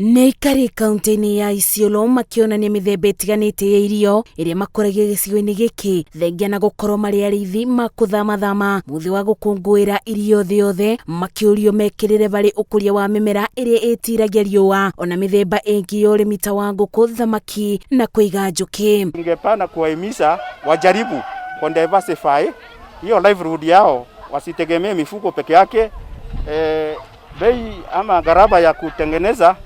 Nĩ aikari kaunti-inĩ ya Isiolo makĩonania mĩthemba ĩtiganĩte ya irio ĩrĩa makũragia gĩcigo-inĩ gĩkĩ, thengia na gũkorwo marĩ arĩithi ma kũthamathama mũthĩ wa gũkũngũĩra irio thĩ yothe, makĩũrio mekĩrĩre varĩ ũkũria wa mĩmera ĩrĩa ĩtiragia riũa ona mĩthemba ĩngĩ ya ũrĩmi ta wa ngũkũ, thamaki na kũiga njũkĩ. Ningependa kuwahimiza wajaribu ku diversify hiyo livelihood yao, wasitegemee mifugo peke yake. Bei ama gharama ya kutengeneza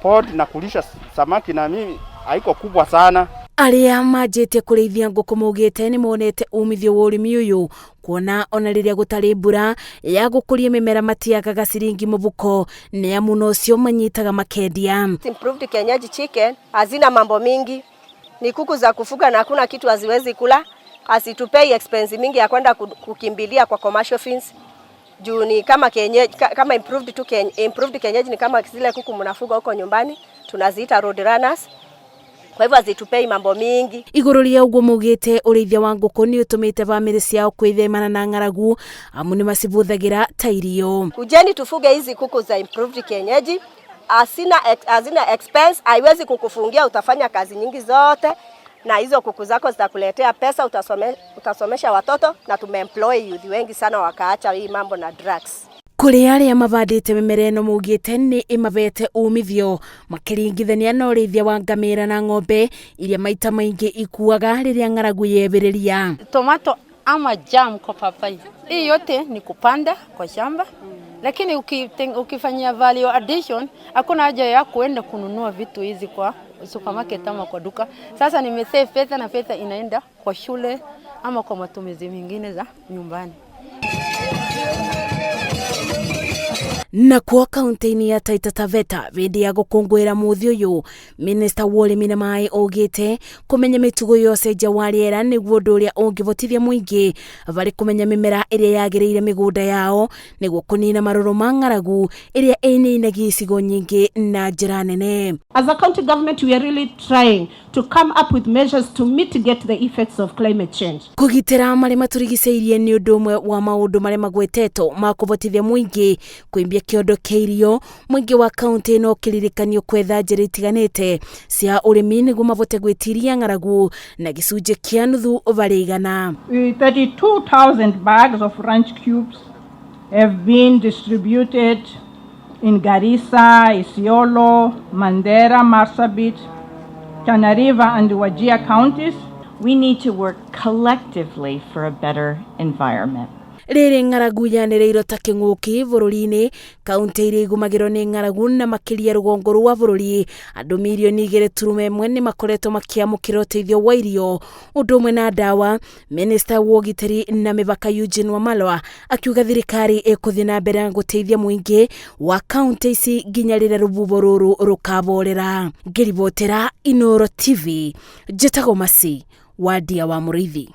pond na kulisha samaki na mimi haiko kubwa sana. Arĩa manjĩtie kũrĩithia ngũkũ maugĩte nĩ monete umithio wa ũrĩmi ũyũ, kuona ona rĩrĩa gũtarĩ mbura ya gũkũria mĩmera matiagaga ciringi mũbuko, nĩ amu nocio manyitaga makendia. Improved kienyeji chicken hazina mambo mingi, ni kuku za kufuga na hakuna kitu haziwezi kula, hazitupei expense mingi ya kwenda kukimbilia kwa commercial feeds. Juu ni kama kienyeji, kama improved tu improved kienyeji ni kama zile kuku mnafuga huko nyumbani, tunaziita road runners. Kwa hivyo hazitupei mambo mingi. Igũrũ rĩa ũguo, maugĩte ũrĩithia wa ngũkũ nĩ ũtũmĩte bamĩrĩ ciao kwĩthemana na ng'aragu, amu nĩ macibũthagĩra ta irio. Kujeni tufuge hizi kuku za improved kienyeji, hazina expense, haiwezi kukufungia, utafanya kazi nyingi zote na hizo kuku zako zitakuletea pesa, utasomesha watoto na tumeemploy youth wengi sana wakaacha hii mambo na drugs. Kũrĩ arĩa mavandĩte mĩmera ĩno, maugĩte nĩ ĩmabete umithio makĩringithania na ũrĩithia wa ngamĩra na ng'ombe iria maita maingĩ ikuaga rĩrĩa ng'aragu yembĩrĩria. Tomato ama jam kwa papai, hii yote ni kupanda kwa shamba, lakini ukifanyia value addition hakuna haja ya kuenda kununua vitu hizi kwa supermarket ama kwa duka. Sasa nimesave pesa na pesa inaenda kwa shule ama kwa matumizi mengine za nyumbani. Nakuo kaunti-inĩ ya Taita Taveta, hĩndĩ ya gũkũngũĩra mũthĩ ũyũ, minista wa ũrĩmi na maĩ augĩte kũmenya mĩtugo ya ũcenjia wa rĩera nĩguo ũndũ ũrĩa ũngĩvotithia mũingĩ varĩ kũmenya mĩmera ĩrĩa yagĩrĩire mĩgũnda yao nĩguo kũnina marũrũ ma ng'aragu ĩrĩa ĩinainagia icigo nyingĩ na njĩra nene. As a county government, we are really trying to come up with measures to mitigate the effects of climate change. Kũgitĩra marĩa matũrigicĩirie nĩ ũndũ ũmwe wa maũndũ marĩa magwetetwo ma kũvotithia mũingĩ kũimbia kĩondo kĩa irio. Mũingĩ wa kaunti ĩno ũkĩririkanio kwetha njĩra itiganĩte cia ũrĩmi nĩguo mavote gwĩtiria ng'aragu na gĩcunjĩ kĩa nuthu varĩ igana. 32,000 bags of ranch cubes have been distributed in Garissa, Isiolo, Mandera, Marsabit, Tana River, and Wajir counties. We need to work collectively for a better environment. Rĩrĩ ng'aragu yanĩrĩirwo ta kĩng'ũki bũrũri-inĩ, kaunti iria igũmagĩrwo nĩ ng'aragu na makĩria rũgongo rwa bũrũri, andũ mirioni 2.1 nĩ makoretwo makĩamũkĩra ũteithio wa irio ũndũ ũmwe na ndawa. Minista wa ũgitĩri na mĩbaka Eugene Wamalwa akiuga thirikari ĩkũthiĩ na mbere na gũteithia mũingĩ wa kaunti ici nginya rĩrĩa rũbubo rũrũ rũkaborera. Ngĩribotera Inooro TV, njĩtagwo Masi Wandia wa Mũrĩithi.